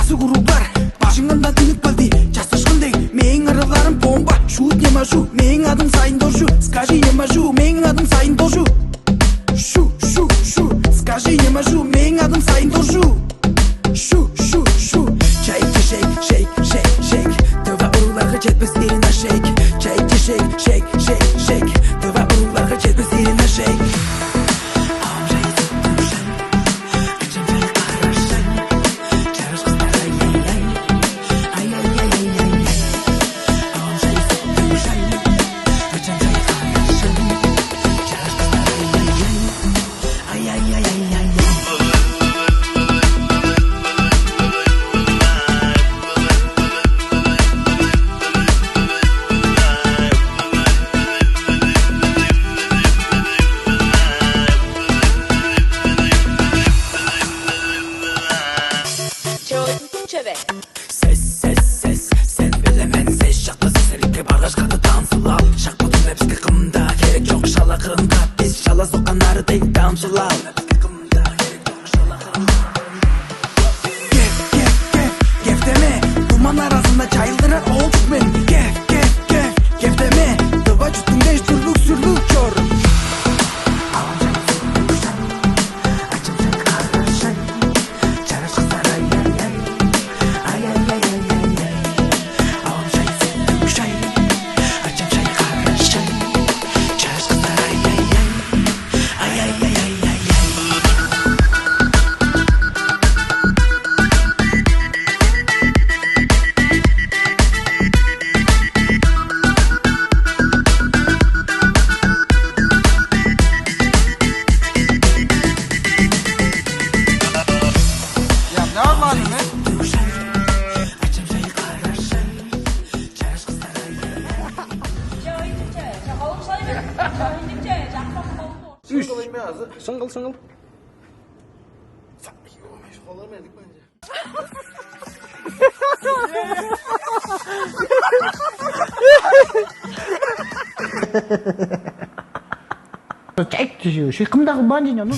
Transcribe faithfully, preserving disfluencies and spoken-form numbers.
Сугуруглар бажыңындан үнүп келди. Частышкын дег, мээң ырыларым бомба. Шут, не машу, мээң адым Сайын Доржу. Скажи, не машу, мээң адым Сайын Доржу. Шу, шу, шу, скажи, не машу, мээң адым Сайын Доржу. Шу, шу, шу, чайки, шейк, шейк, шейк, шейк. Тыва урууларга четпес Ирина Шейк. Чайки, шейк, шейк, шейк, шейк. Тыва урууларга четпес Ирина Шейк. Чойтун чеве. Сес, сес, сес, сен билемен, сес шакта сесерикке баргаш кады танцылап. Шак бодум эпске кымда керек чок шала кырында, бис шала соккан ары дег дамчылап. Кеп, кеп, кеп, кептеме, туман аразында чайылдырар оолчук мен. Кеп, кеп, кеп, кептеме, тыва чүттүң дээш түрлүг-сүрлүг чор. Үш. Шыңгыл, шыңгыл. Чайк, ши кымда кылбаан чейн ону.